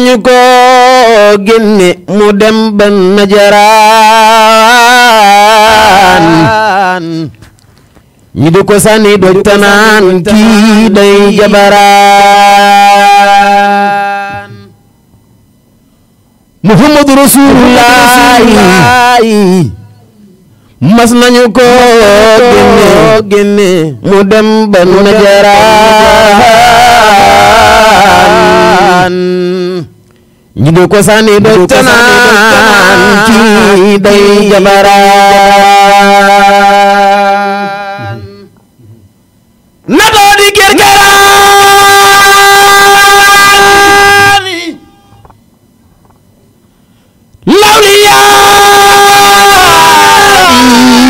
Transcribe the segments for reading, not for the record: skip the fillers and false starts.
nañu ko génne mu dem ba najaraan ñi di ko sànni doj tanaan kii day jabaraan Muhammadu Rasulullahi mas nañu ko génne mu dem ba najaraan ñi di ko sànni doj tanaan kii day jabaraan na doo di gergeraani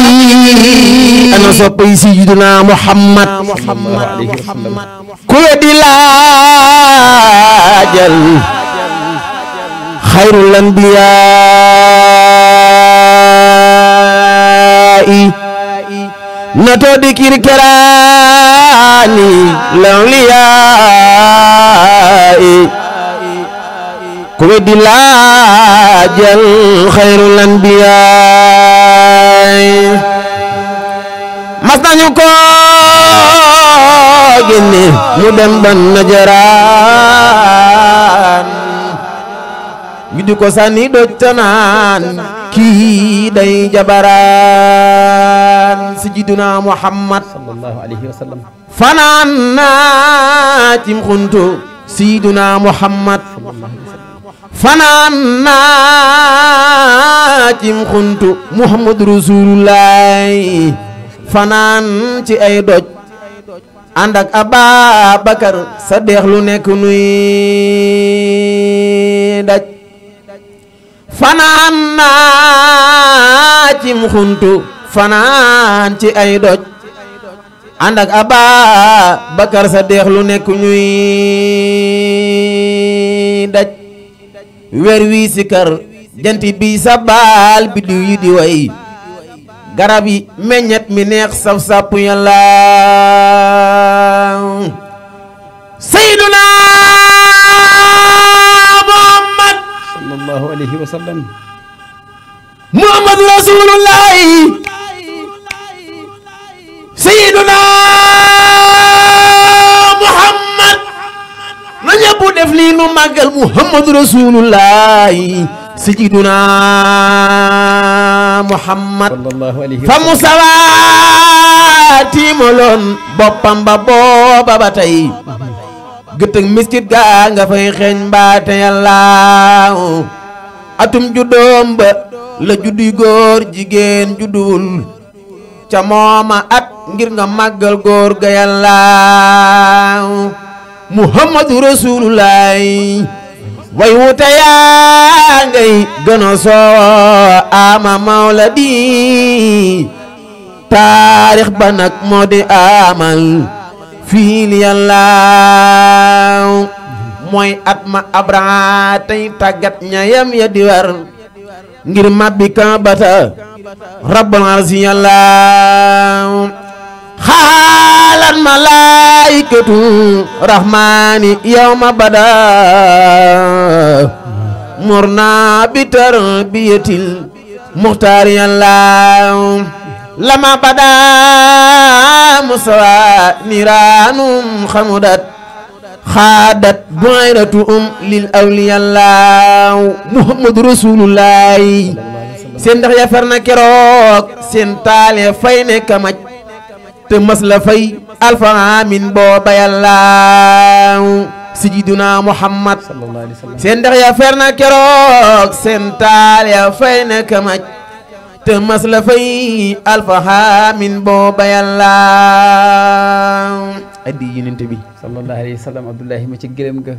lawliyaani ana soppay Sayyidina Muhammad ku weddi laajal xayrul anbiyaa'i na too di kirkeraani lawliyaa'i ku weddi laajal xayrul anbiyaa'i mas nañu ko génne mu dem ba najaraan ñu di ko sànni doj tanaan kii day jabaraan Sayyidina Muhammad sallallahu alayhi wa sallam fanaan naa cim xuntu Sayyidina Muhammad fanaan naa cim xuntu Muhammadu Rasulullahi fanaan ci ay doj ànd ak Ababakar Sadiq lu nekk nuy daj fanaan naa cim xuntu fanaan ci ay doj ànd ak Ababakar Sadiq lu nekk ñuy daj weer wi sikar jant bi sabal biddiw yi di way garab yi meññet mi neex saf sàpp yàlla Sayyiduna Muhammad sallallahu alayhi wa sallam Muhammad Rasulullahi Sayyiduna Muhammad na ñëpp def lii nu màggal Muhammad Rasulullahi Sayyiduna Muhammad fa musawaati moloon boppam ba booba ba tey gëtëg miskit gaa nga fay xeeñ mbaate yàlla atum juddoom ba la judduy góor jigéen judduwul ca mooma at ngir nga màggal góor ga yàlla Muhammadu Rasulullahi way wuta yaa ngay gëna soo ama mawladi taarix ba nag moo di amal fiil yàlla mooy at ma Abraha tey tàggat ñayam ya di war ngir mabbi Kaabata rabbul arsi yàlla xaalan malaikatu rahmani yawma bada murna bi tarbiyatil muxtaar yàlla lama bada musawa niranum xamudat xaadat bu'ayratu lil awliyallah Muhammadu Rasulullahi seen ndax ya fer na keroog seen taale fay ne kamaj te mas la fay alfa amin booba yàlla Sayyiduna Muhammad seen ndax ya fer na keroog seen taale fay ne kamaj te mas la fay alfa amin booba yàlla addi Yonent bi sallallahu alayhi wa sallam Abdullahi ma ci gërëm ga